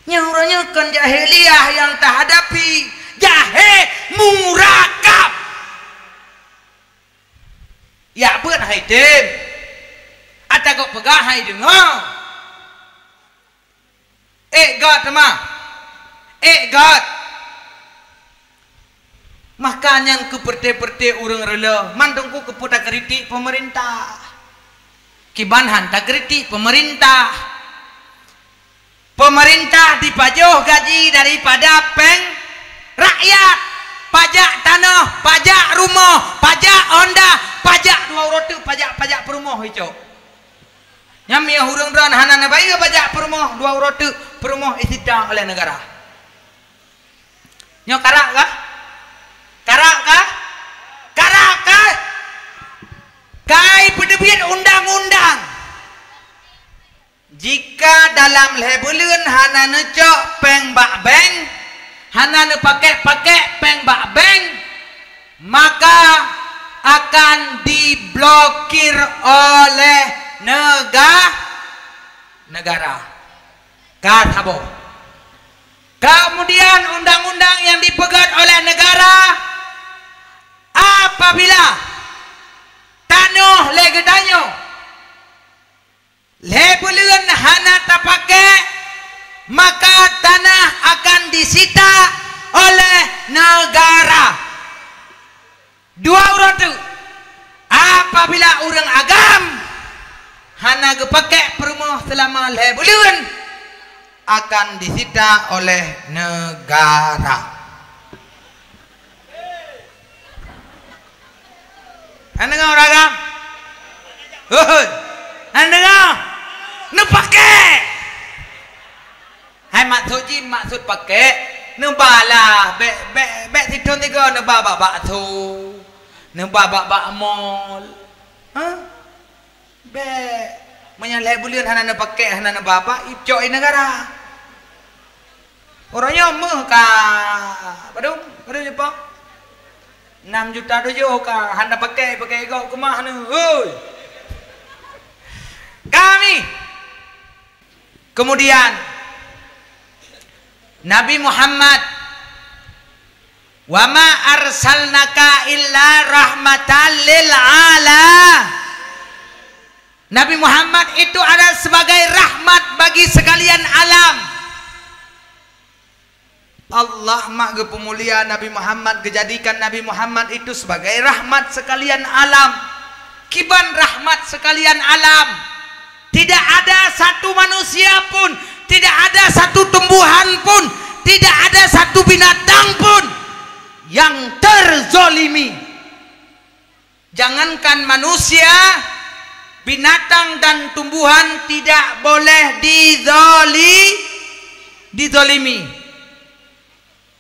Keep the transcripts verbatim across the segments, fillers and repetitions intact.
Nyoe uroe nyoe kon jahiliyah nyang tahadapi, jahé murakab. Yak beuet hai tem. Ata kok peugah hai deungoe. Ék gét teuma. Ék gét. Maka nyan keu peureté-peureté ureuëng reuloh, mandum ku keupeue takritik peumeurintah. Kiban han takritik peumeurintah. Peumeurintah dipajoh gaji daripada péng rakyat. Pajak tanoh, pajak rumoh, pajak honda, pajak dua uroe teuk, pajak-pajak peurumoh icok. Nyan meunyoe ureuëng droen hana neubayeue pajak peurumoh, dua uroe teuk peurumoh disita oleh neugara. Nyoe karab kah? Karab kah? Karab kah? Kai peuteubiet undang-undang. Jika dalam lhée buleuen hana neucok péng bak bank, hana neupakék-pakék péng bak bank, maka akan diblokir oleh nega-, negara. Ka saboh. Kemudian undang-undang nyang dipeugét oleh negara, apabila tanoh lé geutanyoe lhée buleuen hana tapakék, maka tanah akan disita oleh negara. Dua uroe teuk, apabila ureuëng agam hana geupakék peurumoh seulama lhée buleuen, akan disita oleh negara. Hana deungoe ureuëng agam? Hoi, hana deungoe? Neupakék! Hai maksud jih, maksud pakék, neuba lah, bék, bék, bék sithon tiga neuba bak bakso, neuba bak, bak mall. Ha? Bék. Meunyoe lhée buleuen hana neupakék, hana neuba, icok i negara. Uroe nyoe meuh ka padum, padum juta? Enam juta tujoh ka, hana pakék, pakék gob keumah nyoe. Hoi. Kami Kemudian, Nabi Muhammad, "Wa ma arsalnaka illa rahmatan lil ala-" Nabi Muhammad itu adalah sebagai rahmat bagi sekalian alam. Allah mak geupeumulia Nabi Muhammad, geujadikan Nabi Muhammad itu sebagai rahmat sekalian alam. Kiban rahmat sekalian alam. Tidak ada satu manusia pun, tidak ada satu tumbuhan pun, tidak ada satu binatang pun yang terzolimi. Jangankan manusia, binatang dan tumbuhan tidak boleh dizoli-, dizolimi.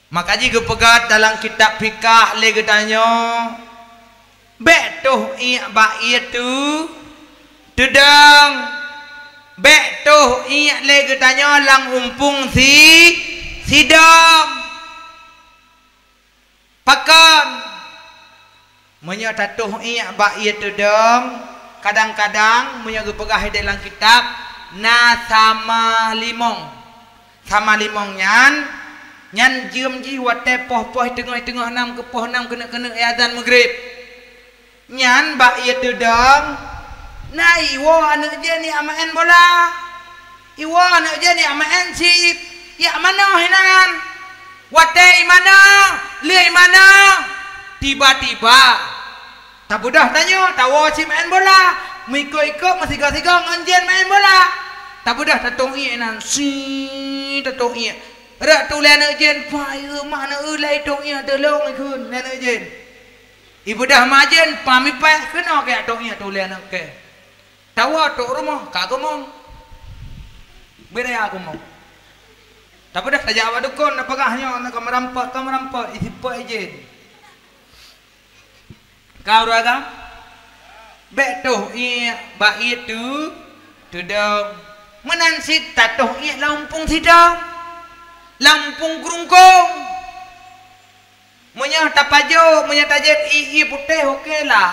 Maka jih geupeugah dalam kitab fikah lé geutanyoe, bék toh iék bak ié tu-, teudong, bék toh iék lé geutanyoe lam umpung si-, sidom. Pakon? Meunyoe tatoh iék bak ié teudong, kadang-kadang meunyoe geupeugah idéh lam kitab, na sama limong. Sama limong nyan, nyan jeuem jih watée poh-poh teungoh-teungoh nam keu poh nam keuneuk-keuneuk azan Maghrib. Nyan bak ié teudong, na iwoe aneuëk jén iék maén bola. Iwoe aneuëk jén iék maén cit, iék manoh inan. Watée imanoh, lheueh imanoh, tiba-tiba tabeudôh tanyoe, tawoe cit maén bola. Meuikot-ikot, meusigoe-sigoe ngon jén maén bola. Tabeudôh tatong iék inan, si tatong iék. Rot tu lé aneuëk jén, "Pai eu, ma aneuëk eu, lé itong iék teulông ikheun lé aneuëk jén." Ibeudôh ma jén, pami péh keunoe keu atong iék tu lé aneuëk kèe. Tawoe trok rumoh, ka geumong. Beu raya geumong. Tabeudôh tajak bak dukon, tapeugah nyoe na ka meurampok, ka meurampok, isipok ijén. Ka ureuëng agam? Bék toh iék bak ié tu-, teudong. Meunan cit tatoh iék lam umpung sidom, lam umpung geurungkong. Meunyoe tapajoh, meunyoe tajép ié putéh, oke lah.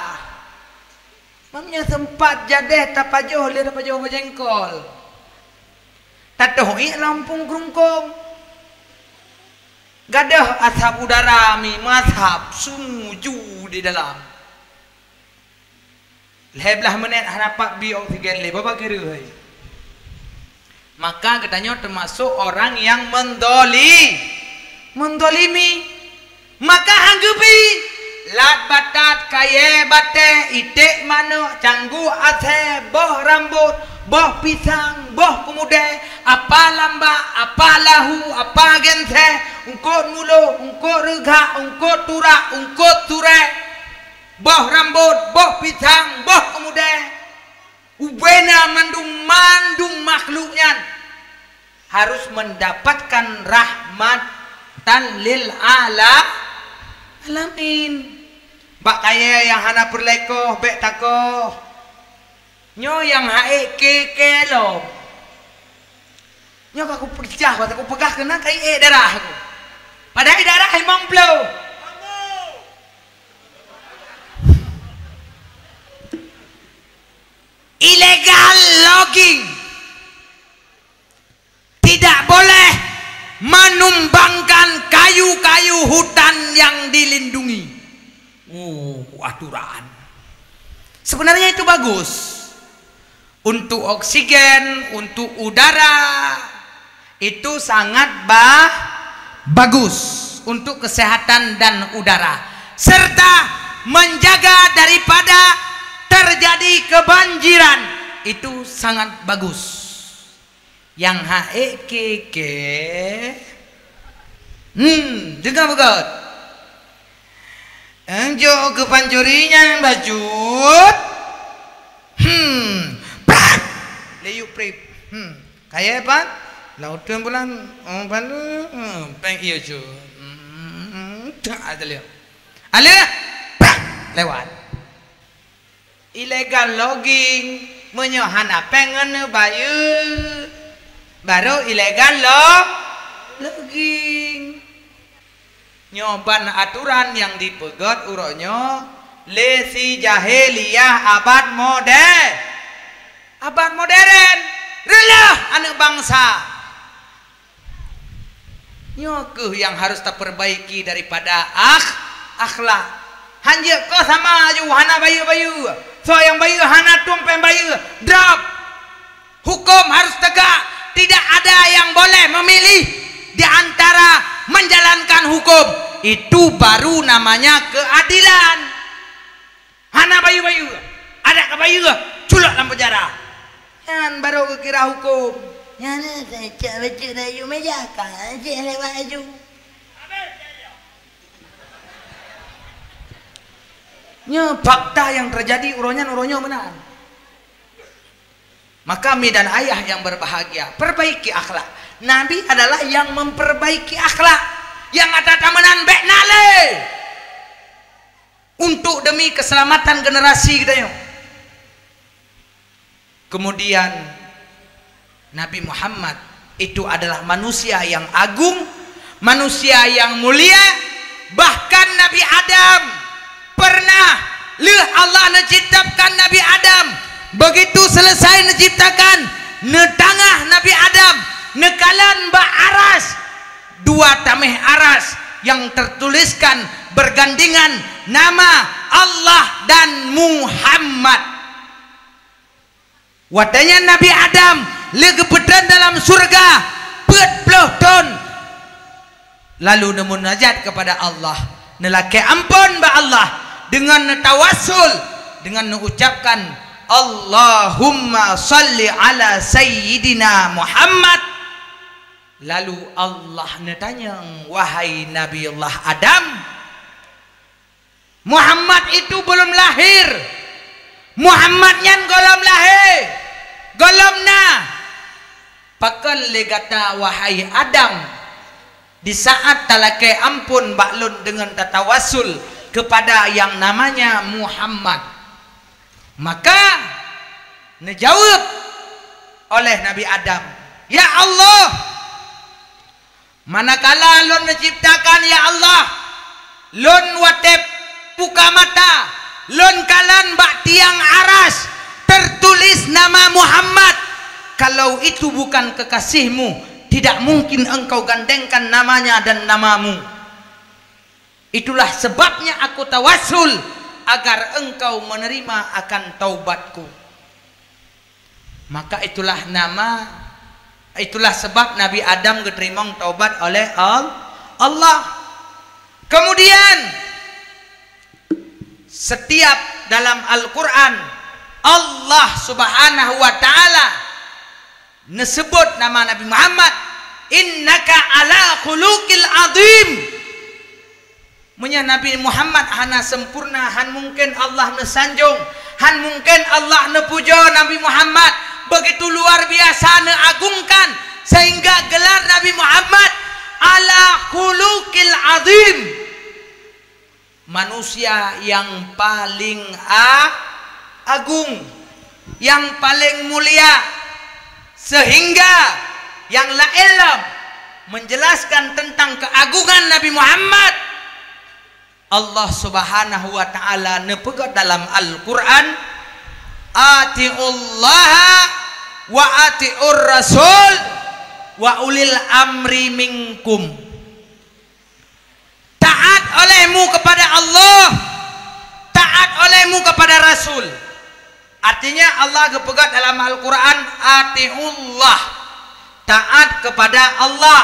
Meunyoe seumpat jadéh tapajoh, lé tapajoh bajéngkol. Ateueh ié lampung keurungkong. Gadôh asap udara mi meuasap, sungu ju di dalam. Lhèe blaih menit hana pat bi oksigen lé, babah keureuh hai. Maka geutanyoe teumasok orang nyang mendoli-, mendolimi. Maka han geubi, lat batat, kayèe batèe, iték manok, canggu asèe, boh rambot, boh pisang, boh keumudèe, apa lambak, apa lahu, apa geunsèe, eungkôt mulo, eungkôt reugak, eungkôt turak, eungkôt surèe, boh rambot, boh pisang, boh keumudèe. Ubena mandum, mandum makhluk nyan harus mendapatkan rahmatan lil ala-, alamin. Bak kayèe nyang hana peureulèe koh, bèk takoh. Nyoe nyang ha'ék kèe-kèe lom. Nyoe ka kupeugah, ka kupeugah keunan ka ié darah ku. Padahai darah limong ploh. Illegal logging. Tidak boleh menumbangkan kayu-kayu hutan yang dilindungi. Oh, aturan. Sebenarnya itu bagus. Untuk oksigen, untuk udara, itu sangat ba-, bagus untuk kesehatan dan udara. Serta menjaga daripada terjadi kebanjiran, itu sangat bagus. Nyang ha'ék kèe-kèe. Hmm, deungö beugöt. Nyang jok keu pancuri nyan bacut. Hmm, prat. Lé yub prip. Hmm, kayèe pat. Lau teun bulan, oh, palu. Hmm, pèng ié cut. Hmm, tak ada lé. Alèh, prat. Lewat. Illegal logging, meunyoe hana pèng ngon neubayeue, barô illegal lo-, logging. Nyoe ban aturan nyang dipeugöt uroe nyoe lé si jahiliyah abad mode-, abad modern. Reuloh aneuk bansa! Nyoe kheueh nyang harus tapeurbaiki daripada akh-, akhlak. Hanjeuet keu sama aju hana bayeue-bayeue. Soe nyang bayeue hana tueng pèng bayeue, drop. Huköm harus tegak. Tidak ada yang boleh memilih di antara menjalankan hukum. Itu baru namanya keadilan. Hana bayeue-bayeue. Adak ka bayeue, culok lam penjara. Nyan barô geukira huköm. Nyan, eh, cak bacut aju meja, ka cek lewat aju. Nyoe fakta nyang teujadi uroe nyan, uroe nyoe meunan. Maka mi dan ayah yang berbahagia, perbaiki akhlak. Nabi adalah yang memperbaiki akhlak. Nyang ata-ata meunan bèk na lé. Untuk demi keselamatan generasi geutanyoe. Kemudian, Nabi Muhammad itu adalah manusia yang agung, manusia yang mulia. Bahkan Nabi Adam pernah, lheueh Allah neuciptakan Nabi Adam, begitu selesai neuciptakan, neutangah Nabi Adam, neukalon bak aras, dua taméh aras yang tertuliskan bergandengan nama Allah dan Muhammad. Watèe nyan Nabi Adam lé geupeutreun dalam syurga peuet ploh thon, lalu neumunajat kepada Allah, neulakèe ampôn bak Allah deungon neutawassul, deungon neucapkan, "Allahumma shalli ala Sayyidina Muhammad." Lalu Allah neutanyong, "Wahai Nabiullah Adam, Muhammad itu belum lahir. Muhammad nyan gohlom lahé, gohlom na. Pakon lé gata, wahai Adam, di saat talakèe ampôn bak lôn deungon tatawassul kepada yang namanya Muhammad?" Maka neujaweueb oleh Nabi Adam, "Ya Allah, manakala lôn neuciptakan, ya Allah, lôn watèe buka mata, lôn kalon bak tiang aras teutuléh nama Muhammad. Kalau itu bukan kekasihmu, tidak mungkin engkau gandengkan namanya dan namamu. Itulah sebabnya aku tawassul agar engkau menerima akan taubatku. Maka itulah nama, itulah sebab Nabi Adam geuteurimong taubat oleh Al-, Allah. Kemudian, setiap dalam Al-Quran, Allah Subhanahu wa Ta'ala neusebut nama Nabi Muhammad, "Innaka ala khuluqil azim." Meunyoe Nabi Muhammad hana sempurna, han mungken Allah neusanjong, han mungken Allah neupujoe Nabi Muhammad. Begitu luar biasa neuagungkan, sehingga gelar Nabi Muhammad ala khuluqil azim. Manusia yang paling a-, agung, yang paling mulia, sehingga yang laén lom menjelaskan tentang keagungan Nabi Muhammad. Allah Subhanahu wa Ta'ala neupeugah dalam Al-Quran, "Atiullaha wa atiur rasul wa ulil amri minkum." Taat olehmu kepada Allah, taat olehmu kepada Rasul. Artinya, Allah geupeugah dalam Al-Quran, "Atiullah", taat kepada Allah.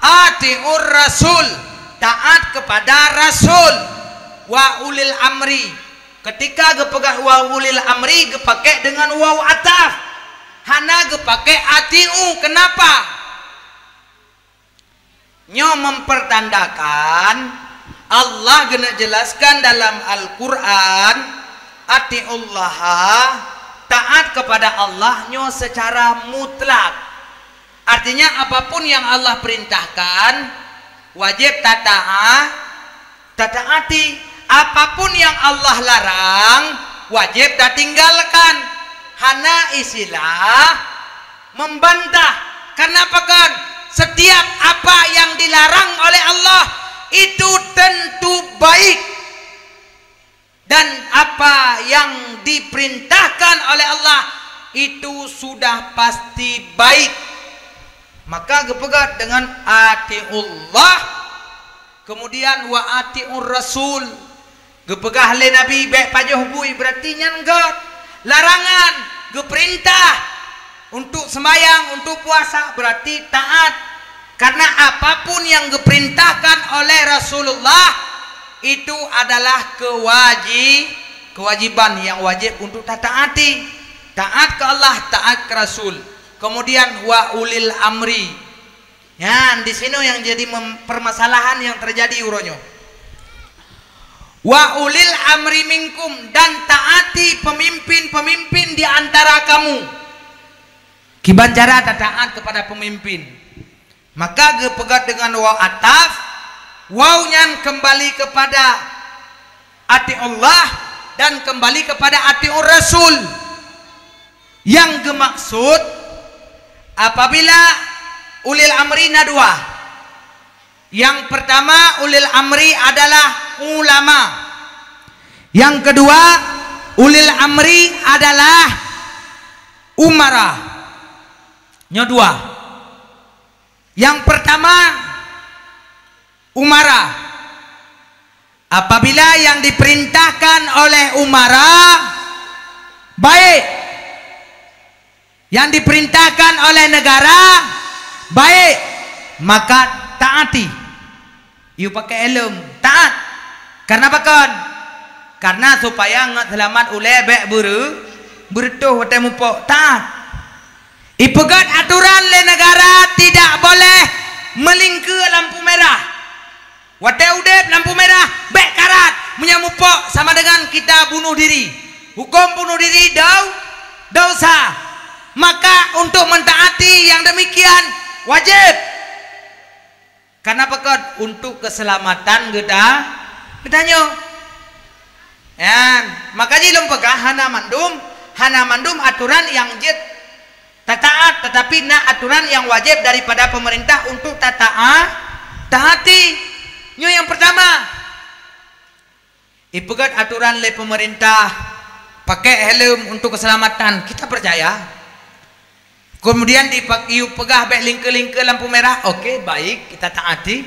"Atiur Rasul", taat kepada Rasul. "Wa ulil amri". Ketika geupeugah "wa ulil amri", geupakè dengan waw ataf. Hana geupakè "atiu". Kenapa? Nyoe mempertandakan Allah geuneuk jelaskan dalam Al-Quran, "Atiullaha", taat kepada Allah nyoe secara mutlak. Artinya, apapun yang Allah perintahkan, wajib tataat, tataati. Apapun yang Allah larang, wajib tatinggalkan. Hana istilah membantah. Karena apa kan? Setiap apa yang dilarang oleh Allah, itu tentu baik. Dan apa yang diperintahkan oleh Allah, itu sudah pasti baik. Maka geupeugah dengan "Atiullah", kemudian "wa atiur rasul". Geupeugah lé Nabi, "Bèk pajoh bui", berarti nyan göt. Larangan, geupeurintah untuk sembahyang, untuk puasa, berarti taat. Karena apapun yang geupeurintahkan oleh Rasulullah, itu adalah kewaji-, kewajiban yang wajib untuk tataati. Taat ke Allah, taat ke Rasul. Kemudian, "wa ulil amri". Nyan, di sinoe nyang jadi mem-, permasalahan yang terjadi uroe nyoe. "Wa ulil amri minkum", dan taati pemimpin-pemimpin di antara kamu. Kiban cara tataat kepada pemimpin? Maka geupeugah dengan waw ataf, waw nyan kembali kepada "Atiullah" dan kembali kepada "Atiur Rasul". Nyang geumaksud, apabila ulil amri na dua. Yang pertama, ulil amri adalah ulama. Yang kedua, ulil amri adalah umara. Nyoe dua. Yang pertama, umara. Apabila yang diperintahkan oleh umara baik, yang diperintahkan oleh negara baik, maka taati. Yue pakai helm, taat. Karena apa kon? Karena supaya ngat seulamat ulèe bèk beure-, beureutoh watèe mupok, taat. Ipeugöt aturan lé negara tidak boleh melingkeu lampu merah. Watèe udép lampu merah, bèk karat. Meunyoe mupok sama dengan kita bunuh diri. Huköm bunuh diri dau-, dosa. Maka untuk mentaati yang demikian wajib. Karena peukon? Untuk keselamatan geuta-, geutanyoe. Nyan, maka jih lôn peugah hana mandum, hana mandum aturan nyang jeuet tataat, tetapi na aturan nyang wajéb daripada pemerintah untuk tataa-, taati. Nyoe nyang pertama. Ipeugöt aturan lé pemerintah, pakai helm untuk keselamatan. Kita percaya. Kemudian dipak-, yue peugah bèk lingke-lingke lampu merah. Oke, baik, kita taati.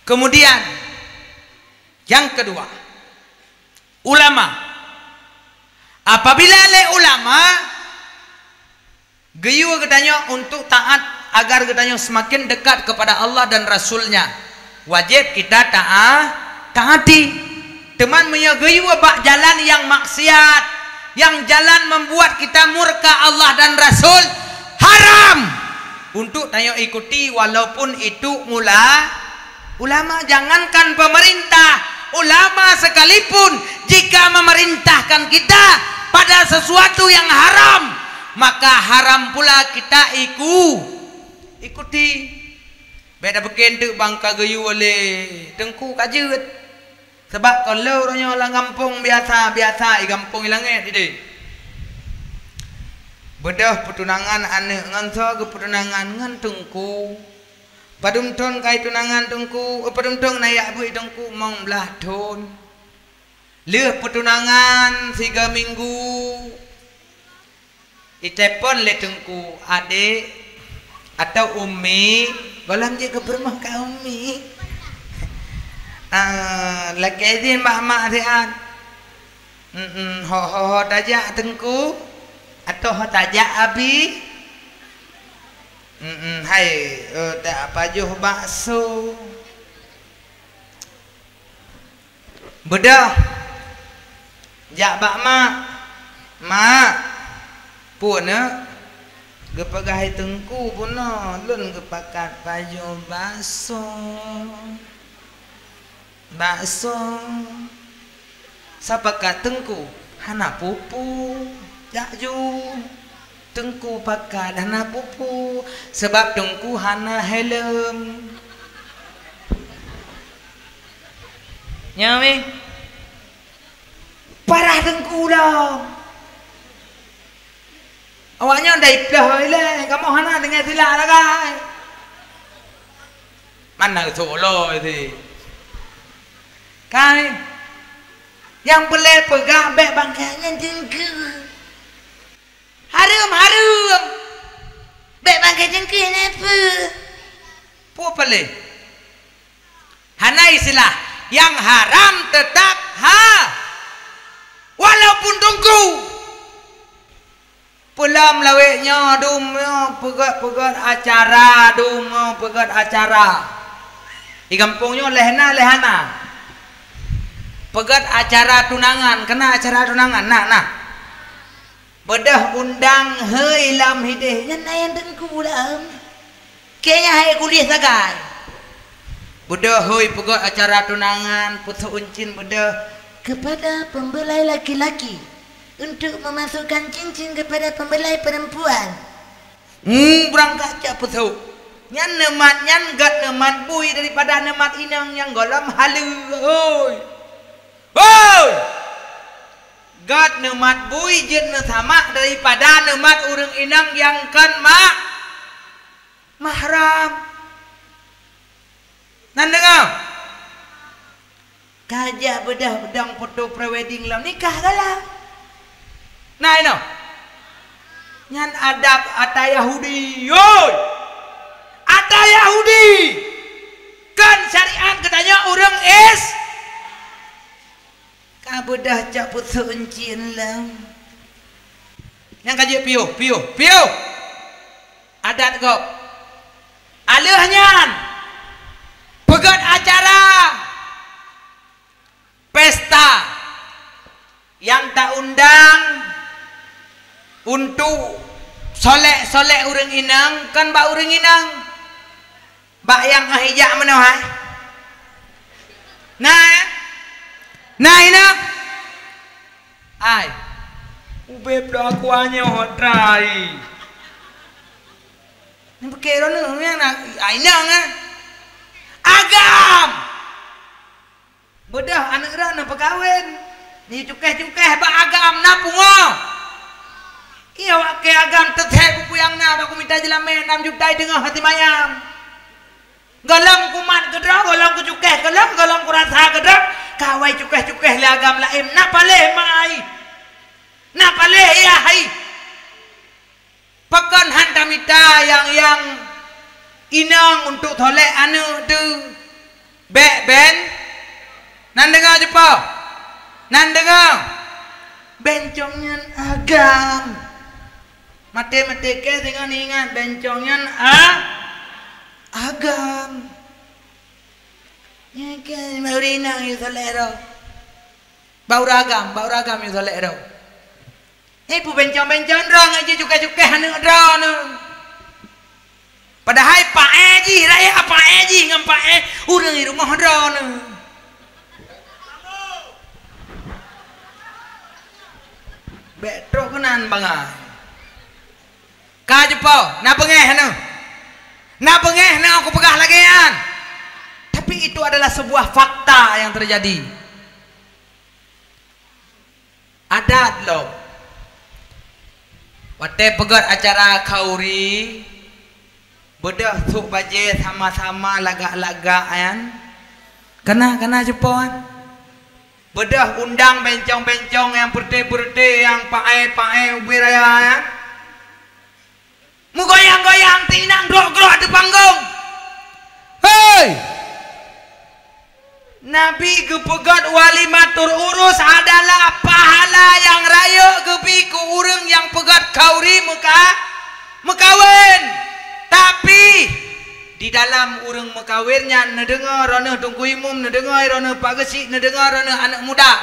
Kemudian, yang kedua, ulama. Apabila lé ulama, geuyue geutanyoe untuk taat agar geutanyoe semakin dekat kepada Allah dan Rasul-Nya, wajib kita taa-, taati. Teuma meunyoe geuyue bak jalan nyang maksiat, nyang jalan membuat kita murka Allah dan Rasul, haram untuk tanyoe ikuti walaupun itu mula-, ulama. Jangankan pemerintah, ulama sekalipun, jika memerintahkan kita pada sesuatu yang haram, maka haram pula kita iku-, ikuti. Bèk tapeuke teuk bang ka geuyue lé teungku ka jeuet. Sabab kon lé uroe nyoe lam gampông biasa-biasa, i gampông i langét idéh. Beudôh peutunangan aneuk ngon soe geupeutunangan ngon teungku. Padum thon ka itunangan teungku, eh, padum thon na jak beuet teungku, limong blaih thon. Lheueh peutunangan siga minggu, itelepon lé teungku, "Adék atau Umi?" Gohlom jeuet keu peurumoh ka Umi. "Ah, lakèe izin bak mak siat." "Mm-mm, ho, ho, ho tajak teungku? Atau ho tajak abi?" "Mm-mm, hai, eh, dak pajoh bakso." Beudôh jak bak mak. "Mak, peue neuk?" "Geupeugah lé teungku bunoe lôn geupakat pajoh bakso." "Bakso?" "Sapakat teungku hana pupu." "Jak ju." "Teungku pakat hana pupu?" "Sabab teungku hana helm." Nyan weh. Parah teungku lom. Awaknyan dai ploh ilèe, kamoe hana deungö silak sagai. Mana solo itu? Kai, nyang peureulèe peugah bèk bangkai nyan teungku. Hareuem, hareuem. Bèk bangkai teungku nyan peue? Peue peureulèe? Hana istilah, nyang haram teutap ha-, walaupun teungku. Peulom lawét nyoe dum nyoe peugöt-peugöt acara, dum nyoe peugöt acara. Di gampông nyoe lé na lé hana. Peugöt acara tunangan, keunan acara tunangan, na, na. Beudôh undang hôi lam hidéh, nyan na nyang teungku lom. Kayaknya hai kuliah sagai. Beudôh hôi peugöt acara tunangan, peusôk euncin beudôh. Kepada pembelai laki-laki untuk memasukkan cincin kepada pembelai perempuan. Hmm, beurangkat cok peusôk. Nyan neumat, nyan gét neumat bui daripada neumat inong nyang gohlom haleue. Hôi! Hôi! Gét neumat bui jeuet neusamak daripada neumat ureuëng inong nyang kon ma-, mahram. Nan deungö? Ka jak beudôh dong foto pre-wedding lom nikah galak. Nah, inoe. Nyan adab ata Yahudi. Yoi! Ata Yahudi! Kon syariat geutanyoe ureuëng Is-, Ka beudôh cok peusôk euncin lom. Nyang ka jeuet piôh, piôh, piôh. Adat gob. Aleuh nyan, peugöt acara pesta nyang ta-undang untuk solek-solek ureuëng inong, kon bak ureuëng inong. Bak nyang hana ijak meunoe hai. Nah, eh? Nah, inoe. Ai. Ubé bloe aku anyoe trai. Ni pikir dulu, ni nak, ai, inong, eh? Agam! Beudôh aneuëk droeneuh peukawen, jicukéh-cukéh bak agam na pungoh. Iya, awak keu agam teuthèe bukuyang na bak kumita jeulamé nam juta teungoh hati mayam. Gohlom kumat keudroe, gohlom kucukéh gohlom, gohlom kurasa keudroe, ka awai cukéh-cukéh lé agam laén. Na paléh mai. Na paléh yah hai. Pakon han tamita nyang, nyang inong untuk solek aneuk teuh? Bèk ben. Nan deungoe cupo? Nan deungoe? Bencong nyan agam. Maté-maté kèe singoh ingat bencong nyan a-, agam. Nyan kèe baru inong yue solek droe. Baru agam, baru agam yue solek droe. Eh, peubencong-bencong droe ngon jicukèe-cukèe aneuk droeneuh. Padahai paé jih, raya paé jih ngon paé ureueng di rumoh droeneuh. Bèk trok keunan bangai. Ka jeuet po, na beungéh neuh. Na beungéh neuh aku peugah lagèe nyan. Tapi itu adalah sebuah fakta yang terjadi. Adat lom. Watèe peugöt acara khauri, beudôh sôk bajèe sama-sama lagak-lagak nyan. Kana, kana jeuet po nyan. Beudôh undang bencong-bencong nyang peureute-peureute, nyang paé-paé ubé raya nyan. Meugoyang-goyang, teuinang grok-grok ateueh panggong. Hei! Nabi geupeugöt walimatul urus adalah pahala nyang rayeuk geubi keu ureueng nyang peugöt khauri meuka-, meukawen. Tapi, di dalam ureueng meukawen nyan neudeungoe droeneuh Teungku Imum, neudeungoe droeneuh Pak Geuchik, neudeungoe droeneuh aneuk muda.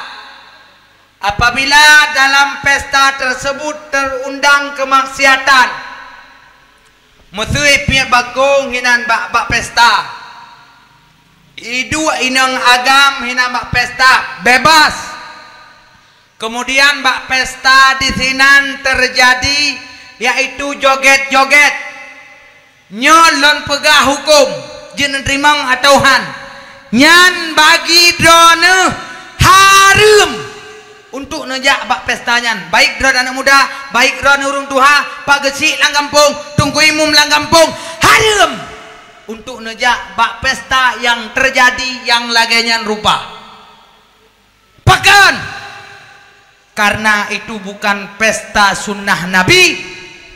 Apabila dalam pesta tersebut terundang kemaksiatan, meusui piep bakong hinan bak, bak pesta, iduek inong agam hinan bak pesta, bebas. Kemudian bak pesta di sinan terjadi, yaitu joget-joget. Nyoe lôn peugah hukôm, jeuet neuteurimong atawa han. Nyan bagi droeneuh hareuem untuk neujak bak pesta nyan. Baik droeneuh aneuk muda, baik droeneuh ureueng tuha, Pak Geuchik lam gampông, Teungku Imum lam gampông, hareuem untuk neujak bak pesta nyang teujadi nyang lagèe nyan rupa. Pakon? Karena itu bukan pesta sunnah Nabi,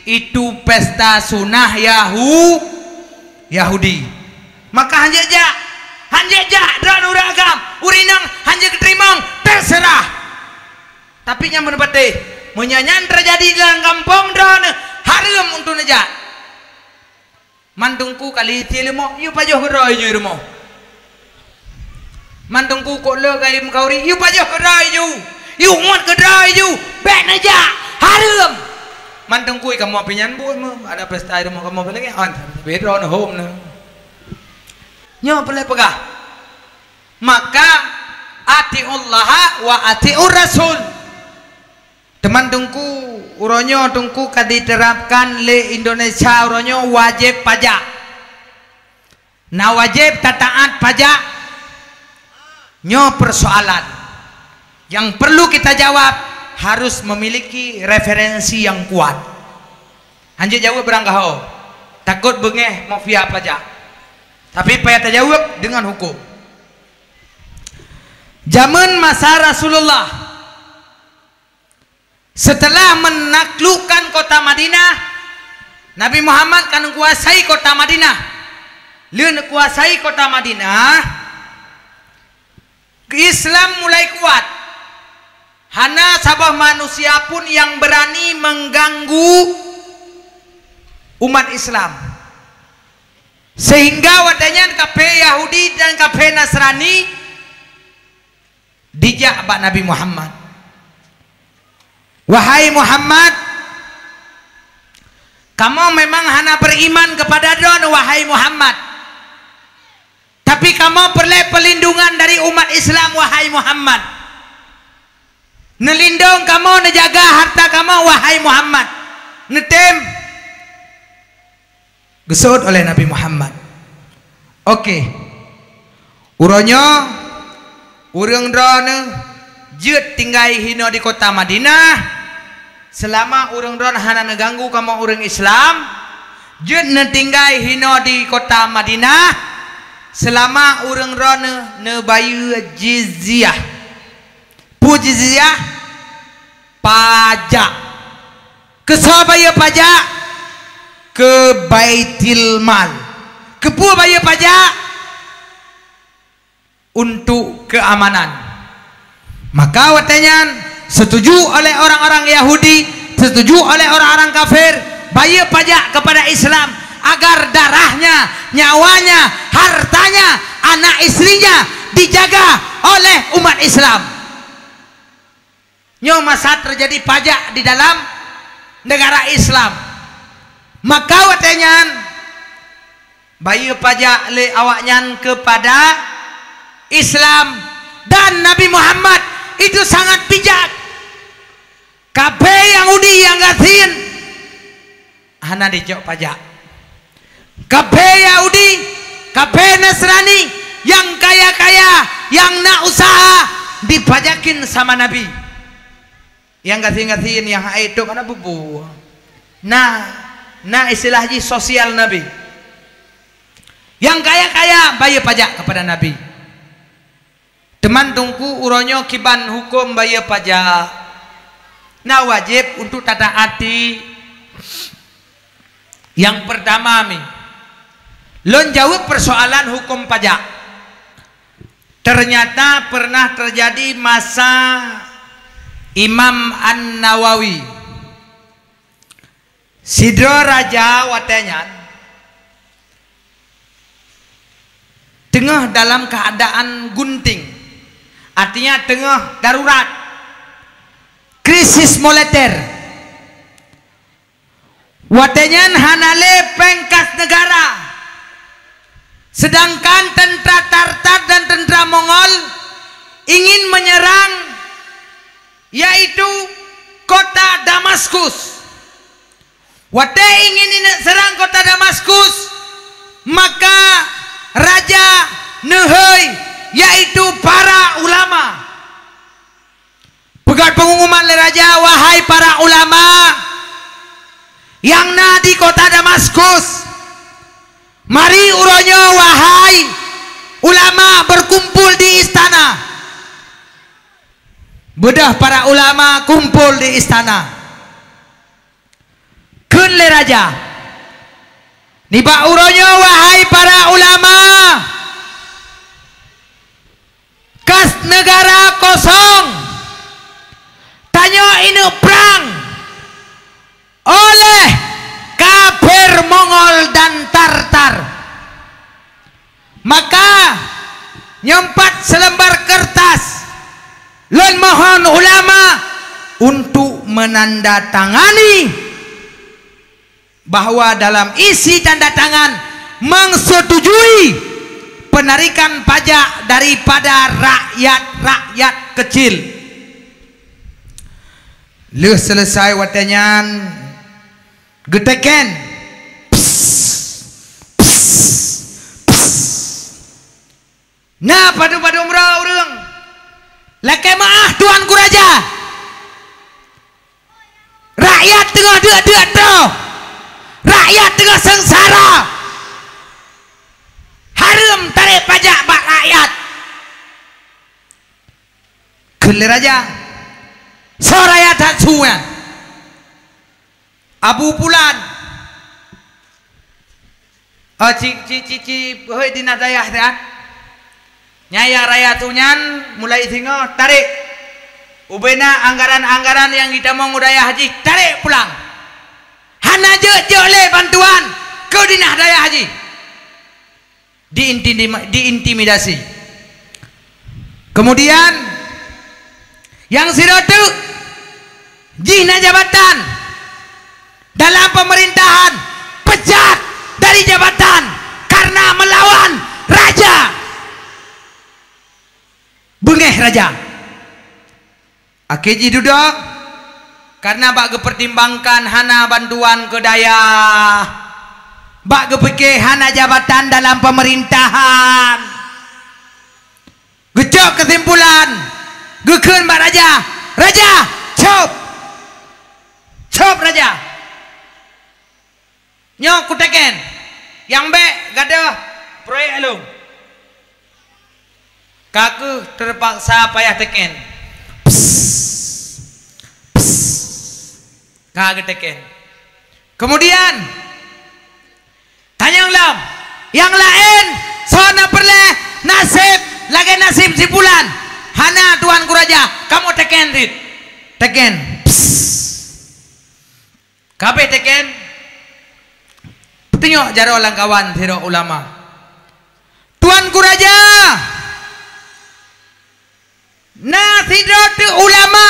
itu pesta sunnah Yahu-, Yahudi. Maka han jeuet jak, han jeuet jak droeneuh ureueng agam, ureueng inong han jeuet geuteurimong, terserah. Tapi nyang beuneupatéh, meunyoe nyan teujadi lam gampông droeneuh, hareuem untuk neujak. Man Teungku kali sie leumo, yue pajoh keudroe ju i rumoh. Man Teungku kok le kayém khauri, yue pajoh keudroe ju, yue uet keudroe ju, bèk neujak, hareuem. Man Teungku kamoe pih nyan buet meuh, ada pesta i rumoh kamoe pih lagèe nyan, tapi droeneuh hom neuh. Nyoe peureulèe peugah. Maka, atiullaha wa atiur rasul. Teuma Teungku, uroe nyoe Teungku ka diterapkan lé Indonesia uroe nyoe wajéb pajak. Na wajéb tataát pajak? Nyoe persoalan yang perlu kita jawab, harus memiliki referensi yang kuat. Han jeuet jaweueb barangkaho, takot beungéh mafia pajak. Tapi payah tajaweueb deungon hukôm. Jameun masa Rasulullah, setelah menaklukkan kota Madinah, Nabi Muhammad ka neukuasai kota Madinah. Lheueh neukuasai kota Madinah, Islam mulai kuat. Hana saboh manusia pun nyang beurani mengganggu umat Islam. Sehingga watèe nyan kafé Yahudi dan kafé Nasrani dijak bak Nabi Muhammad. "Wahai Muhammad, kamoe memang hana beriman kepada Droeneuh, wahai Muhammad. Tapi kamoe peureulèe perlindungan dari umat Islam, wahai Muhammad. Neulindong kamoe, neujaga harta kamoe, wahai Muhammad. Neutem." Geuseuôt oleh Nabi Muhammad. Oke. Uroe nyoe, ureuëng droeneuh jeuet tinggai hinoe di kota Madinah, seulama ureuëng droeneuh hana neuganggu kamoe ureuëng Islam, jeuet neutinggai hinoe di kota Madinah, seulama ureuëng droeneuh neubayeue jizyah. Peue jizyah? Pajak. Keusoe bayeue pajak? ke Baitul Mal. Keupeue bayeue pajak? Untuk keamanan. Maka watée nyan, setuju oleh orang-orang Yahudi, setuju oleh orang-orang kafir, bayeue pajak kepada Islam agar darahnya, nyawanya, hartanya, anak istrinya dijaga oleh umat Islam. Nyoe masa terjadi pajak di dalam negara Islam. Maka watée nyan, bayeue pajak lé awaknyan kepada Islam dan Nabi Muhammad itu sangat bijak. Kafé Yahudi nyang gasien hana jicok pajak. Kafé Yahudi, kafé Nasrani, nyang kaya-kaya, nyang na usaha, dipajakin sama Nabi. Nyang gasien-gasien, nyang hai tok hana bubu. Nah, na istilah jih sosial Nabi. Nyang kaya-kaya bayeue pajak kepada Nabi. Teuma Teungku, uroe nyoe kiban huköm bayeue pajak. Na wajéb untuk tataati. Nyang peurtama mi, lôn jaweueb peusoalan huköm pajak. Teunyata peureunah teujadi masa Imam An-Nawawi. Sidroe raja watée nyan teungoh dalam keuadaan gunting, artinya teungoh darurat, krisis moneter. Watée nyan hana lé péng kas neugara, seudangkan teuntra Tartar dan teuntra Mongol ingin menyerang, yaitu kota Damaskus. Watée ingin ineuk seurang kota Damaskus, maka raja neuhôi, yaitu para ulama. Peugah peungumuman lé raja, "Wahai para ulama nyang na di kota Damaskus, mari uroe nyoe, wahai ulama, berkumpul di istana." Beudôh para ulama kumpul di istana. Kheun lé raja, "Nibak uroe nyoe, wahai para ulama, kas neugara kosong, tanyoe ineuk prang oleh kafir Mongol dan Tartar. Maka, nyoe pat seulembar keureutas, lôn mohon ulama untuk menandatangani bahwa dalam isi tanda tangan meusetujui peunarikan pajak daripada rakyat-rakyat keucil." Lheueh seuleusai watée nyan, geuteken. Pss, pss, pss. Na padum-padum droe ureuëng. Lakée meuáh, tuanku raja. Rakyat teungoh deuk-deuk droe. Rakyat teungoh seungsara. Hareuem tarek pajak bak rakyat. Kheun lé raja, "Soe raja that su nyan?" "Abu Pulan." "Oh, ci, ci, ci, ci, hôi dinas dayah nyan. Nyang raja su nyan mulai singoh tarek. Ubena anggaran-anggaran nyang jitamong u dayah jih tarek pulang. Hana jeuet-jeuet lé bantuan keu dinas dayah jih." Diintimidasi. Kemudian, nyang sidroe teuk jih na jabatan dalam pemerintahan, pecat dari jabatan karena melawan raja. Beungéh raja. Akhé jih dudoe, karena bak geupeurtimbangkan hana bantuan keu dayah, bak geupike hana jabatan dalam pemerintahan. Geucok keusimpulan, geukheun bak raja, "Raja, cop! Cop, raja!" Nyoe kuteken, nyang bék gadôh proyek lôn. Ka kheueh teupaksa payah teken. Pss, pss, ka geuteken. Kemudian, Tanyong lom, nyang laén, soe na peureulée naseb lagée naseb si pulan? Hana, Tuanku Raja, kamoe teken cit. Teken. Psst. Ka abéh teken, peutunyok jaroe lam kawan sidroe ulama. Tuanku Raja, na sidroe teuk ulama,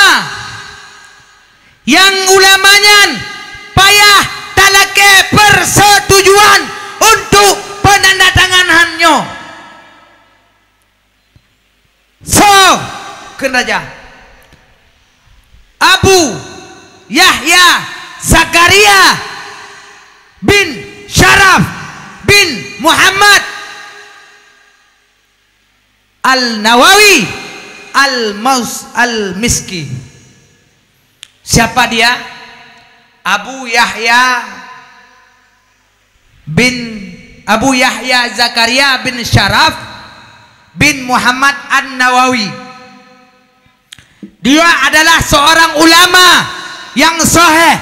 nyang ulama nyan payah talakée persetujuan untuk peunandatanganan nyoe. Soe? Kheun raja. Abu Yahya Zakaria bin Syaraf bin Muhammad Al-Nawawi Al-Maus-, Al-Miski. Siapa dia? Abu Yahya bin, Abu Yahya Zakaria bin Syaraf bin Muhammad An-Nawawi. Dia adalah seorang ulama yang sahih,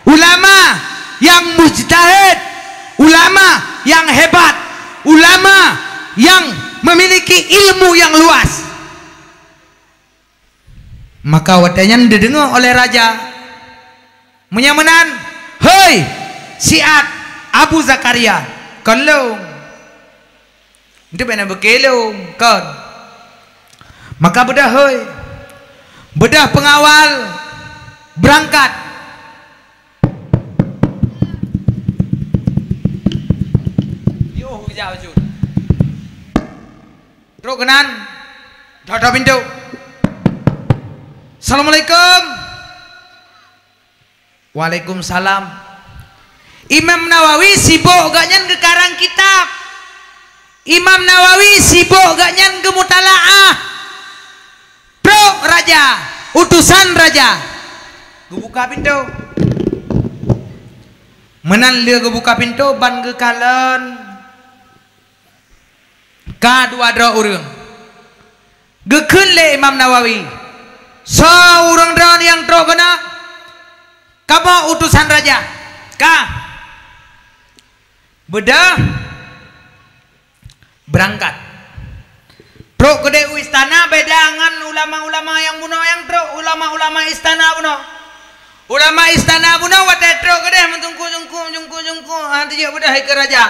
ulama yang mujtahid, ulama yang hebat, ulama yang memiliki ilmu yang luas. Maka watée nyan dideungoe oleh raja. Meunyoe meunan, "Hei, siat Abu Zakaria, kon lôn." Itu bèk na beuke lôn, kon. Maka beudôh, hei, beudôh peungawal beurangkat. Yoh, geujak bacut. Trok keunan, dok-dok pintoe. "Assalamualaikum." "Waalaikumsalam." Imam Nawawi sibok gobnyan geukarang kitab. Imam Nawawi sibok gobnyan geumutalaah. Trok raja, utosan raja. Geubuka pintoe. Meunan lheueh geubuka pintoe, ban geukalon. Ka dua droe ureuëng. Geukheun lé Imam Nawawi, "Soe ureuëng droe nyang trok keunoe?" "Kamoe utosan raja." "Ka." Beudôh, beurangkat. Trok keudeh u istana, beda ngon ulama-ulama nyang bunoe nyang trok, ulama-ulama istana bunoe. Ulama istana bunoe watée trok keudeh meutungku-tungku, meutungku-tungku, ha, teujeuet beudôh ikeue raja.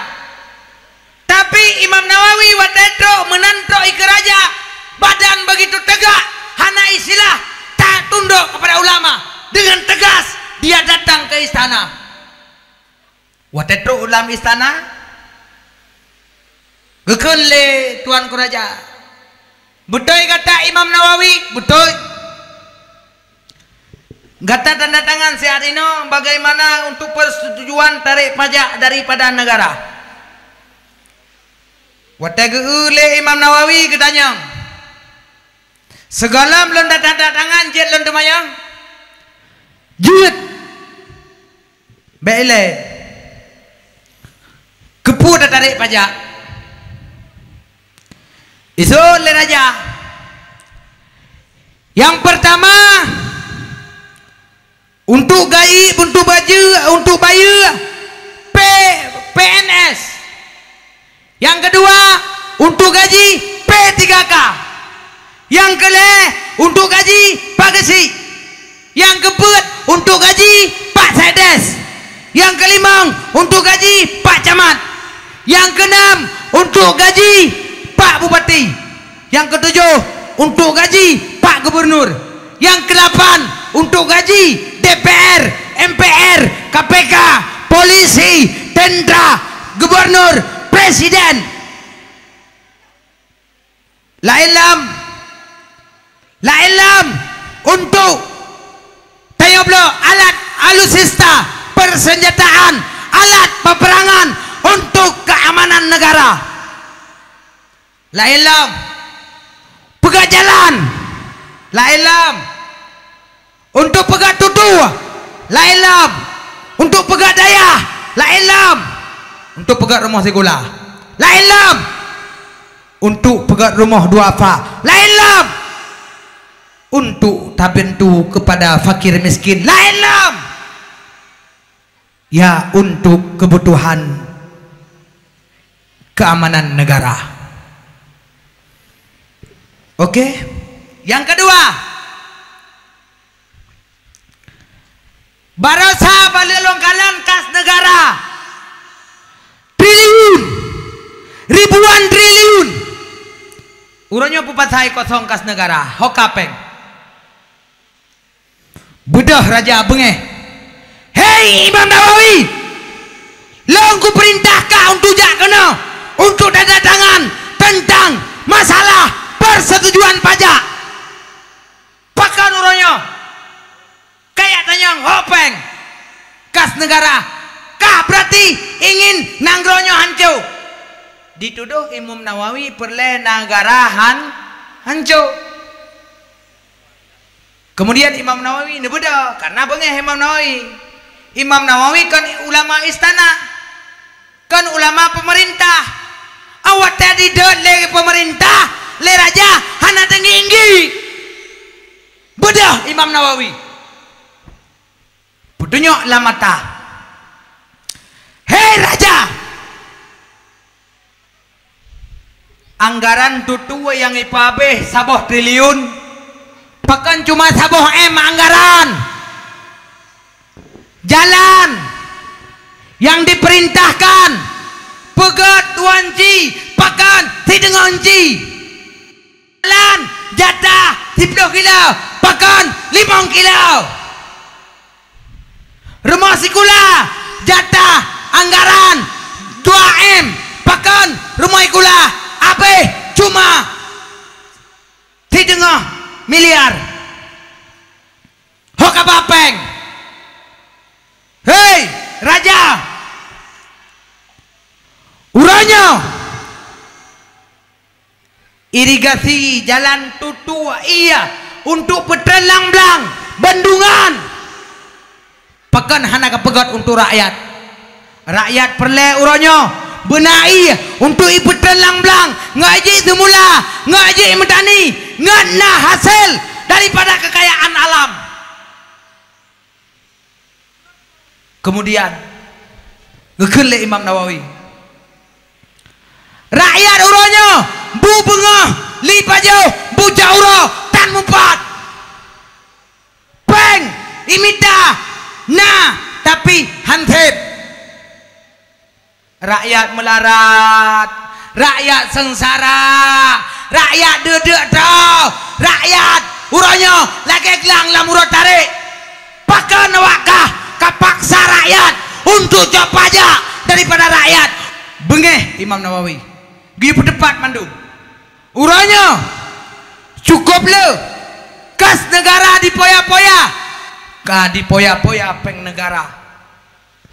Tapi Imam Nawawi watée trok meunan trok ikeue raja, badan begitu tegak, hana istilah tak tunduk kepada ulama. Dengan tegas dia datang ke istana. Watée trok u lam istana, geukheun lé tuanku raja, "Beutôi gata Imam Nawawi?" "Beutôi." "Gata tanda tangan siat inoe bagaimana untuk persetujuan tarek pajak daripada negara?" Watée geu-eu lé Imam Nawawi geutanyong, "Sigohlom lôn tanda tangan jeuet lôn teumanyong?" "Jeuet." "Bék ilée. Keupeue tatarek pajak?" Iseuôt lé raja. Nyang peurtama, untuk gaji, untuk bajeue, untuk bayeue P-, P N S. Nyang keudua, untuk gaji P tiga K. Nyang keulhée, untuk gaji Pak Geuchik. Nyang keupeuet, untuk gaji Pak Sekdes. Nyang keulimong, untuk gaji Pak Camat. Nyang keunam, untuk gaji Pak Bupati. Nyang keutujoh, untuk gaji Pak Gubernur. Nyang keulapan, untuk gaji D P R, M P R, K P K, polisi, tentara, gubernur, presiden. Laén lom, laén lom untuk tanyoe bloe alat alutsista, persenjataan, alat peperangan untuk keamanan negara. Laén lom, peugah jalan. Laén lom, untuk peugah tutoe. Laén lom, untuk peugah dayah. Laén lom, untuk peugah rumoh sikula. Laén lom, untuk peugah rumoh duafa. Laén lom, untuk tabantu kepada fakir miskin. Laén lom, ya, untuk kebutuhan keamanan negara. Oke? Yang kedua, baroesa bak lôn kalon kas negara triliun, ribuan triliun. Uroe nyoe peue pasai kosong kas negara, ho ka péng. Beudôh raja beungéh. Hei Imam Nawawi, lôn kupeurintah kah untuk jak keunoe untuk tanda tangan tentang masalah persetujuan pajak. Pakon uroe nyoe? Kajak tanyong ho péng kas negara. Kah berarti ingin nanggroe nyoe hanco. Ditudoh Imam Nawawi peureulée negara han hanco. Kemudian Imam Nawawi neubeudôh, karena beungéh Imam Nawawi. Imam Nawawi kon ulama istana, kon ulama pemerintah. Awak tadi dot lé pemerintah, lé raja, hana teunggi-inggi. Beudôh Imam Nawawi. Peutunyok lam mata. Hei raja! Anggaran tutue nyang ipeuhabéh saboh triliun, pakon cuma saboh M anggaran. Jalan nyang dipeurintahkan, peugét dua inci, pakon sideungoe inci. Jalan jatah siploh kilo, pakon limong kilo. Rumoh sikula jatah anggaran dua M, pakon rumoh sikula habéh cuma sideungoe miliar. Ho ka ba péng. Hei raja, uroe nyoe irigasi jalan tutue ié untuk peutreun lam blang, bendungan. Pakon hana ka peugét untuk rakyat? Rakyat peureulée uroe nyoe beuna ié untuk ipeutreun lam blang, ngon jih seumula, ngon jih meutani, ngon na hasil daripada kekayaan alam. Kemudian geukheun lé Imam Nawawi, rakyat uroe nyoe bu beungoh, li pajoh, bu jak uroe tan mupat. Péng imita na, tapi han sép. Rakyat meularat, rakyat seungsara, rakyat deudeuk droe, rakyat uroe nyoe lagée glang lam uroe tarek. Pakon awak kah ka paksa rakyat untuk cok pajak daripada rakyat? Beungéh Imam Nawawi, geuyue peuteupat mandum. Uroe nyoe cukôp le kas negara dipoya-poya, ka dipoya-poya péng negara.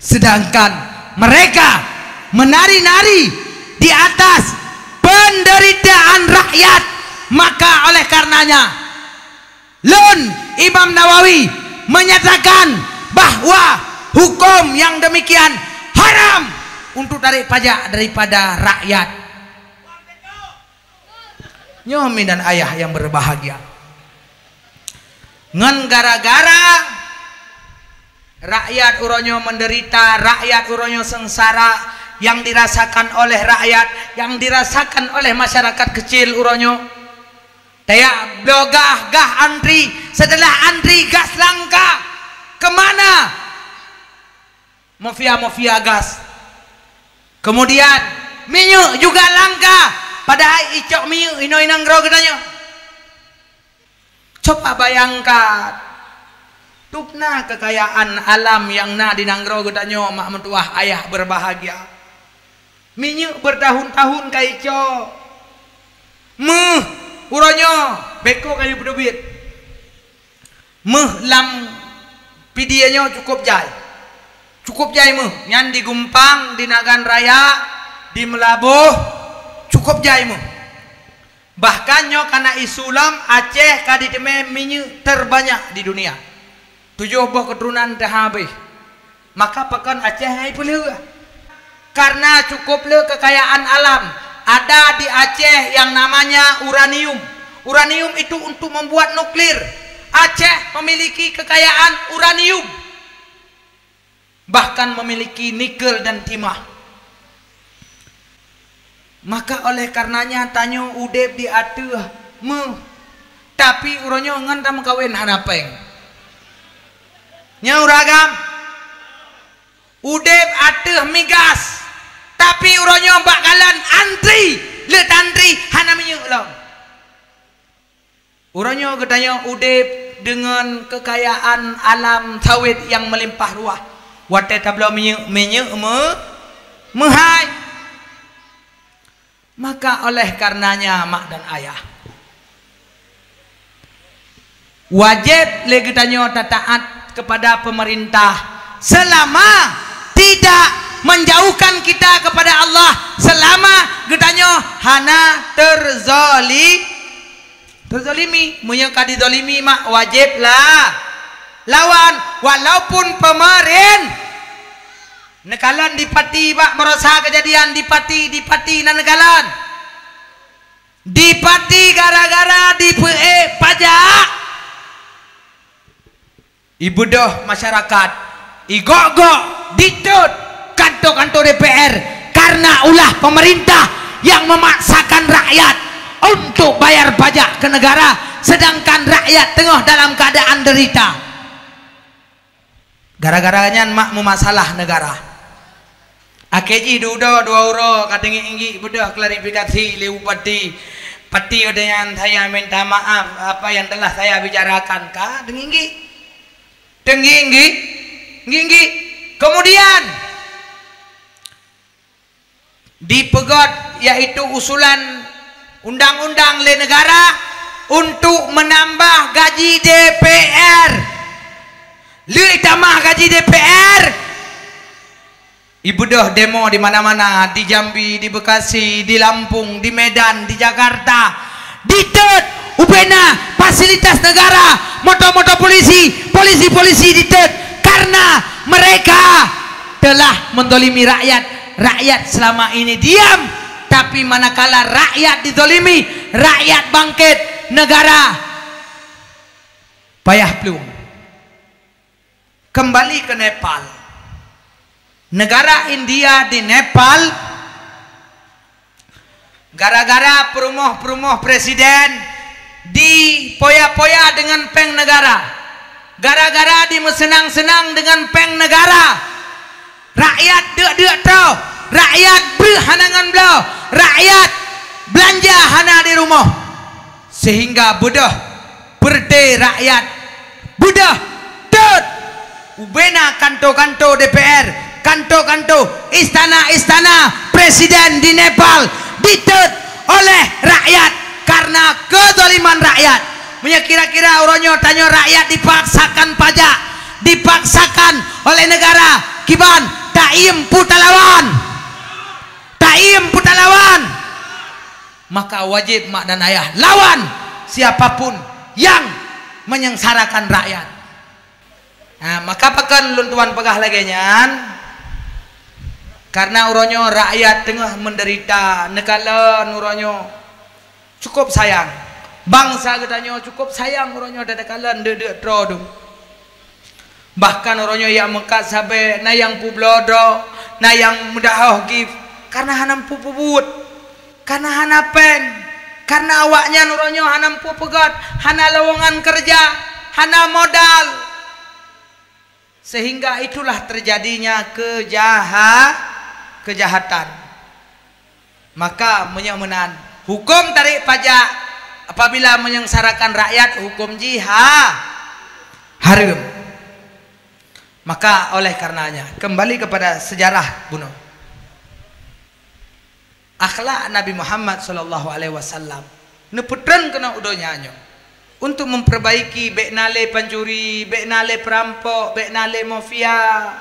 Sedangkan mereka menari-nari di atas penderitaan rakyat. Maka oleh karenanya, lôn Imam Nawawi menyatakan bahwa hukum yang demikian haram untuk tarik pajak daripada rakyat. Nyoe mi dan ayah yang berbahagia. Ngon gara-gara rakyat uroe nyoe menderita, rakyat uroe nyoe seungsara, yang dirasakan oleh rakyat, yang dirasakan oleh masyarakat kecil uroe nyoe. Tajak bloe gah, gah antri, setelah antri gas langka. Kemana? Mafia-mafia gas. Kemudian minyeuk juga langka, padahai icok minyeuk inoe i nanggroe geutanyoe. Coba bayangkan, tubna kekayaan alam nyang na di nanggroe geutanyoe, mak meutuwah ayah berbahagia. Minyeuk bertahun-tahun ka icok. Méuh uroe nyoe beko ka geupeubiet. Méuh lam Pidie nyoe cukup jai. Cukup jai méuh. Nyan di Gumpang, di Nagan Raya, di Meulaboh, cukup jai méuh. Bahkan nyoe kana isu lom, Aceh ka diteumé minyeuk terbanyak di dunia. Tujoh boh keuturonan teuhabéh. Maka pakon Aceh hai peuleueh? Karena cukup le kekayaan alam ada di Aceh yang namanya uranium. Uranium itu untuk membuat nuklir. Aceh memiliki kekayaan uranium, bahkan memiliki nikel dan timah. Maka oleh karenanya tanyoe udeb di ateueh meuh, tapi uroe nyoe ngon tameukawen hana péng. Nyoe ureueng agam, udeb ateueh migas, tapi uroe nyoe bak galon antri, le tantri hana minyeuk lom. Uroe nyoe geutanyoe udeb deungon keukayaan alam sawét nyang meulimpah ruah. Watée tabloe minyeuk, minyeuk meu-, meuhai. Maka oleh karenanya, mak dan ayah, wajéb lé geutanyoe tataát kepada pemerintah selama tidak menjauhkan kita kepada Allah, selama geutanyoe hana terzoli-, terzolimi. Meunyoe ka dizolimi, mak, wajéb la-, lawan, walaupun pemerin-, neukalon di Pati, bak baroesa keujadian di Pati, di Pati na neukalon. Di Pati gara-gara dipeuék pajak, ibeudôh masyarakat, igok-gok, ditot kanto-kanto D P R karena ulah pemerintah yang memaksakan rakyat untuk bayar pajak ke negara, sedangkan rakyat teungoh dalam keadaan derita. Gara-gara nyan mak meumasalah negara. Akhé jih dudoe dua uroe ka teunginggik beudôh klarifikasi lé bupati. Pati watée nyan saya minta maaf apa yang telah saya bicarakan, ka teunginggik. Teunginggik, nginggik. Kemudian, dipeugét, yaitu usulan undang-undang lé negara untuk menambah gaji D P R. Lé tamah gaji D P R, ibeudôh demo di mana-mana, di Jambi, di Bekasi, di Lampung, di Medan, di Jakarta. Ditot ubena fasilitas negara, moto-moto polisi, polisi-polisi ditot karena mereka telah mendolimi rakyat. Rakyat selama ini diam, tapi manakala rakyat didolimi, rakyat bangkit, negara payah plueng. Kembali ke Nepal. Negara India di Nepal, gara-gara peurumoh-peurumoh presiden dipoya-poya dengan péng negara, gara-gara dimeuseunang-seunang dengan péng negara, rakyat deuk-deuk troe, rakyat breueh hana ngon bloe, rakyat beulanja hana di rumoh, sehingga beudôh peureuté rakyat, beudôh tot ubena kanto-kanto D P R, kanto-kanto, istana-istana presiden di Nepal ditot oleh rakyat karena kezaliman rakyat. Meunyoe kira-kira uroe nyoe tanyoe rakyat dipaksakan pajak, dipaksakan oleh negara, kiban taiem peue talawan. Taiem peue talawan. Maka wajéb mak dan ayah lawan siapapun yang menyengsarakan rakyat. Nah, maka pakon lôn tuan peugah lagée nyan? Karena uroe nyoe rakyat teungoh menderita, neukalon uroe nyoe cukup sayang. Bansa geutanyoe cukup sayang uroe nyoe, takalon deuk-deuk troe dum. Bahkan uroe nyoe jak meukat sabé, na nyang peubloe droe, na nyang meudahoh gift, karena hana peue peubuet, karena hana péng, karena awaknyan uroe nyoe hana peue peugét, hana lowongan keureuja, hana modal. Sehingga itulah terjadinya kejaha-, kejahatan. Maka meunyoe meunan, huköm tarék pajak apabila menyengsarakan rakyat, huköm jih ha-, hareuem. Maka oleh karenanya, kembali kepada sejarah bunoe. Akhlak Nabi Muhammad sallallahu alaihi wasallam neupeutreun keunoe u donya nyoe untuk memperbaiki, bék na lé pancuri, bék na lé peurampok, bék na lé mafia,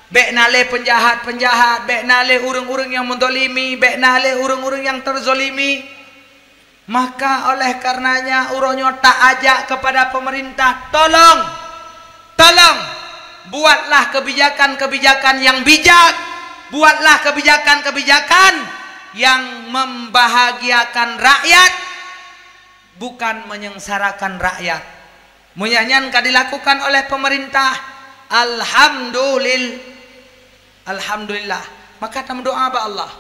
bék na lé peunjahat-peunjahat, bék na lé ureuëng-ureuëng nyang meuzalimi, bék na lé ureuëng-ureuëng nyang teuzalimi. Maka oleh karenanya uroe nyoe taajak kepada pemerintah, tolong, tolong buatlah kebijakan-kebijakan yang bijak, buatlah kebijakan-kebijakan yang membahagiakan rakyat, bukan menyengsarakan rakyat. Meunyoe nyan ka dilakukan oleh pemerintah, alhamdulil-, alhamdulillah. Maka tameudoa bak Allah.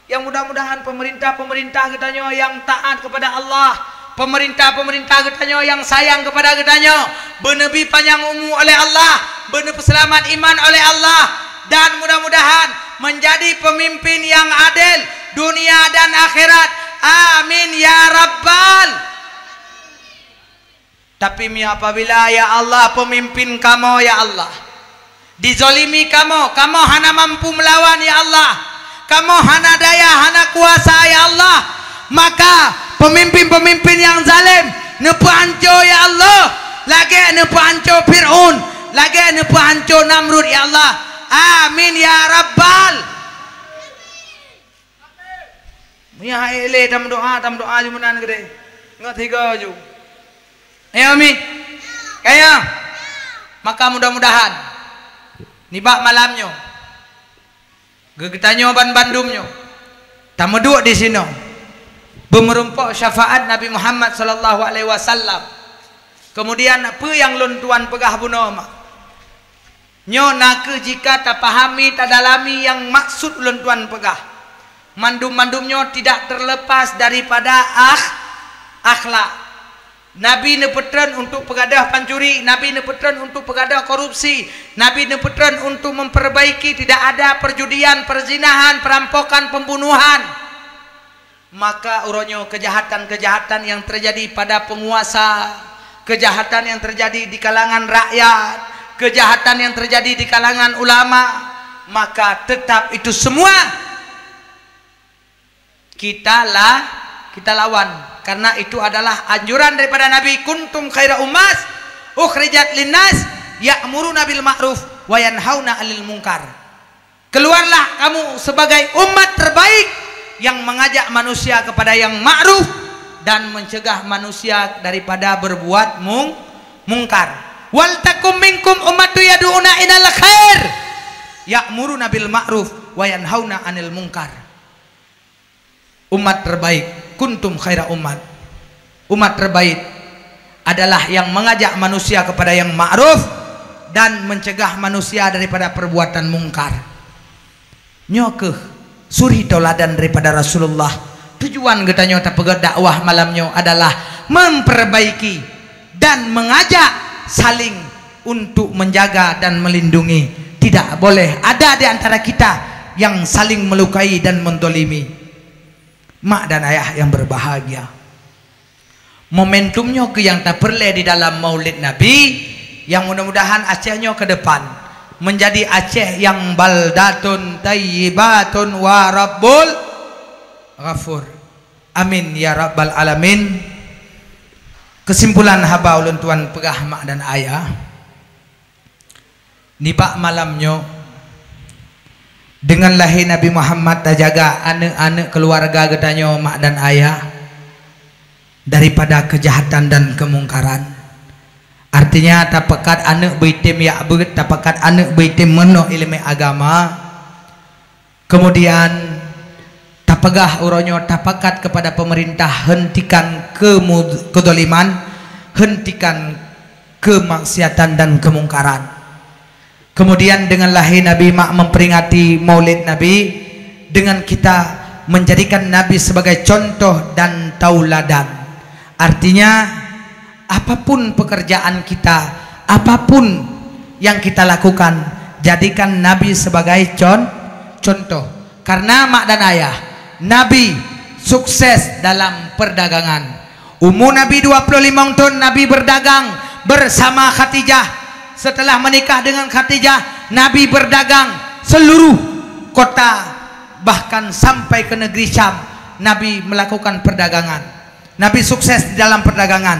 Yang mudah-mudahan pemerintah-pemerintah geutanyoe yang taat kepada Allah, pemerintah-pemerintah geutanyoe yang sayang kepada geutanyoe, beuneubi panyang umu oleh Allah, beuneupeuselamat iman oleh Allah, dan mudah-mudahan menjadi pemimpin yang adil dunia dan akhirat. Amin ya rabbal. Tapi mi apabila, ya Allah, pemimpin kamoe, ya Allah, dizalimi kamoe, kamoe hana mampu melawan, ya Allah, kamoe hana daya, hana kuasa, ya Allah, maka pemimpin-pemimpin yang zalim neupeuhanco, ya Allah, lagée neupeuhanco Fir'aun, lagée neupeuhanco Namrud, ya Allah. Amin ya rabbal. Meunyo hai lé tameudoa, tameudoa ju meunan keudeh. Ngot tiga ju. Ayo mi. Ayo. Maka mudah-mudahan nibak malam nyoe, geutanyoe ban bandum nyoe, tameuduek di sinoe, beumeurumpok syafaat Nabi Muhammad sallallahu alaihi wasallam. Kemudian, peue nyang lôn tuan peugah bunoe mak? Nyoe nakeuh jika tapahami, tadalami nyang maksud ulôn tuan peugah. Mandum-mandum nyoe tidak terlepas daripada akh-, akhlak. Nabi neupeutreun untuk peugadôh pancuri, Nabi neupeutreun untuk peugadôh korupsi, Nabi neupeutreun untuk memperbaiki tidak ada perjudian, perzinahan, perampokan, pembunuhan. Maka uroe nyoe kejahatan-kejahatan yang terjadi pada penguasa, kejahatan yang terjadi di kalangan rakyat, kejahatan yang terjadi di kalangan ulama, maka tetap itu semua kita la-, kita lawan. Karena itu adalah anjuran daripada Nabi, "Kuntum khaira ummas ukhrijat linnas, ya'muruna bil ma'ruf wa yanhauna 'anil munkar." Keluarlah kamu sebagai umat terbaik yang mengajak manusia kepada yang ma'ruf dan mencegah manusia daripada berbuat mung-, mungkar. "Wal takum minkum ummatun yad'una ilal khair, ya'muruna bil ma'ruf wa yanhauna 'anil munkar." Umat terbaik, kuntum khaira ummat. Umat terbaik adalah yang mengajak manusia kepada yang ma'ruf dan mencegah manusia daripada perbuatan mungkar. Nyoe kheueh suri tauladan daripada Rasulullah. Tujuan geutanyoe tapeugét dakwah malam nyoe adalah memperbaiki dan mengajak saling untuk menjaga dan melindungi. Tidak boleh ada di antara kita yang saling melukai dan mendolimi. Mak dan ayah yang berbahagia, momentum nyoe keuh nyang tapeureulée di dalam Maulid Nabi, yang mudah-mudahan Aceh nyoe ke depan menjadi Aceh yang baldatun thayyibatun wa rabbul ghafur. Amin ya rabbal alamin. Kesimpulan haba ulôn tuan peugah mak dan ayah, nibak malam nyoe, deungon lahé Nabi Muhammad tajaga aneuëk-aneuëk keuluwarga geutanyoe mak dan ayah daripada keujahatan dan keumungkaran. Artinya, tapakat aneuëk beuitem jak beuet, tapakat aneuëk beuitem meunoe iéleumé agama, kemudian tapeugah uroe nyoe tapakat keupada peumeurintah, heuntikan keumu-, keudoliman, heuntikan keumaksiatan dan keumungkaran. Kemudian deungon lahé Nabi mak memperingati Maulid Nabi, deungon kita menjadikan Nabi sebagai contoh dan tauladan. Artinya, apapun pekerjaan kita, apapun yang kita lakukan, jadikan Nabi sebagai con-, contoh. Karena mak dan ayah, Nabi sukses dalam perdagangan. Umu Nabi dua puluh limong thon, Nabi berdagang bersama Khadijah. Setelah menikah dengan Khadijah, Nabi berdagang seluruh kota, bahkan sampai ke negeri Syam, Nabi melakukan perdagangan. Nabi sukses di dalam perdagangan.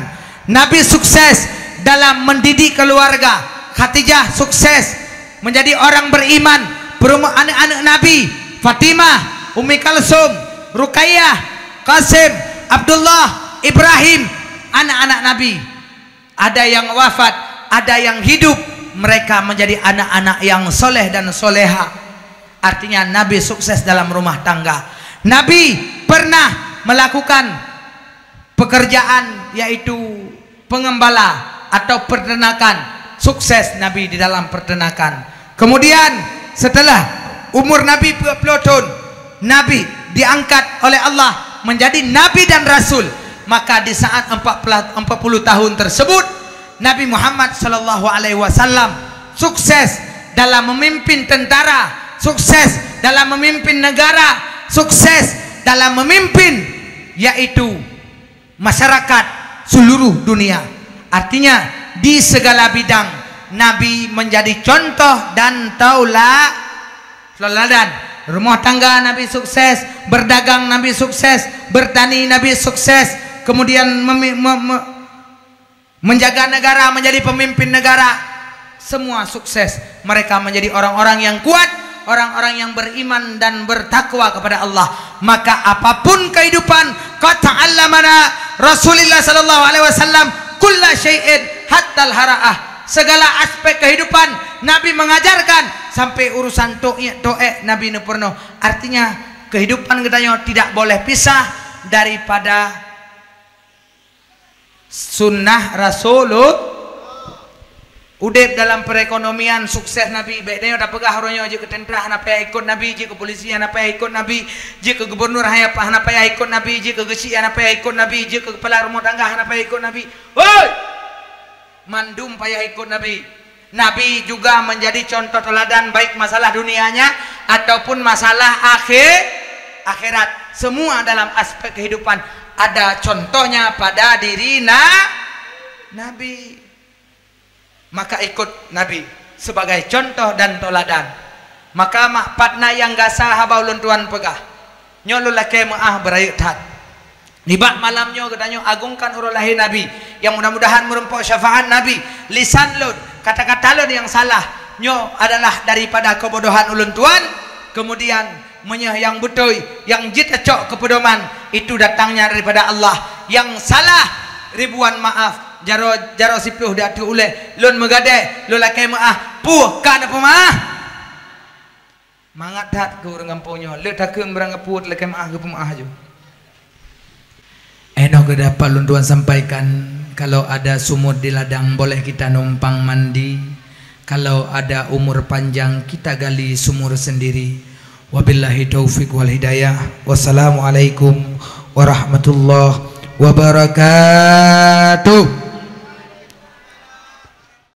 Nabi sukses dalam mendidik keluarga. Khadijah sukses menjadi orang beriman. Perumu-, anak-anak Nabi, Fatimah, Ummi Kalsum, Ruqayyah, Qasim, Abdullah, Ibrahim, anak-anak Nabi. Ada yang wafat, ada yang hidup, mereka menjadi anak-anak yang soleh dan soleha. Artinya, Nabi sukses dalam rumah tangga. Nabi pernah melakukan pekerjaan, yaitu pengembala atau peternakan. Sukses Nabi di dalam peternakan. Kemudian, setelah umur Nabi dua puluh tahun, Nabi diangkat oleh Allah menjadi nabi dan rasul, maka di saat empat puluh, empat puluh tahun tersebut, Nabi Muhammad sallallahu alaihi wasallam sukses dalam memimpin tentara, sukses dalam memimpin negara, sukses dalam memimpin, yaitu masyarakat seluruh dunia. Artinya, di segala bidang Nabi menjadi contoh dan taula-, tauladan. Rumah tangga Nabi sukses, berdagang Nabi sukses, bertani Nabi sukses, kemudian memi-, me-, me-, menjaga negara, menjadi pemimpin negara, semua sukses. Mereka menjadi orang-orang yang kuat, orang-orang yang beriman dan bertakwa kepada Allah. Maka apapun kehidupan, qad ta'allamana Rasulullah sallallahu alaihi wasallam kulla syai'in hattal hara'ah. Segala aspek kehidupan Nabi mengajarkan, sampai urusan to'ek-to'ek Nabi neupeurunoe. Artinya, kehidupan geutanyoe tidak boleh pisah daripada sunnah Rasulullah. Udeb dalam perekonomian sukses Nabi, bèk tanyoe tapeugah uroe nyoe jeuet keu tentara hana payah ikot Nabi, jeuet keu polisi hana payah ikot Nabi, jeuet keu gubernur hana payah, hana payah ikot Nabi, jeuet keu gubernur hana payah ikot Nabi, jeuet keu kepala rumah tangga hana payah ikot Nabi. Hoi! Mandum payah ikot Nabi. Nabi juga menjadi contoh teladan baik masalah dunianya ataupun masalah akhir, akhirat. Semua dalam aspek kehidupan ada contohnya pada diri na-, Nabi. Maka ikut Nabi sebagai contoh dan teladan. Maka mak patna nyang gasa haba ulôn tuan peugah. Nyoe lôn lakèe meu'ah beurayeuk that. Nibak malam nyoe geutanyoe agungkan uroe lahé Nabi, nyang mudah-mudahan meurumpok syafaat Nabi. Lisan lôn, kata-kata lôn nyang salah, nyoe adalah daripada keubodohan ulôn tuan. Kemudian, meunyoe nyang beutôi, nyang jeuet tacok keu peudoman, itu datangnya daripada Allah. Nyang salah, ribuan maaf. Jaroe, jaroe siploh di ateueh ulèe, lôn meugadèe, lôn lakèe meu'ah. Peue ka na peumeu'ah? Mangat that keu ureueng gampông nyoe, lé takheun barang geupeue lakèe meu'ah geupeumeu'ah ju. Eh, nyoe geudapat lôn tuan sampaikan, kalau ada sumur di ladang, boleh kita numpang mandi. Kalau ada umur panjang, kita gali sumur sendiri. Wabillahi taufiq wal hidayah. Wassalamualaikum warahmatullahi wabarakatuh.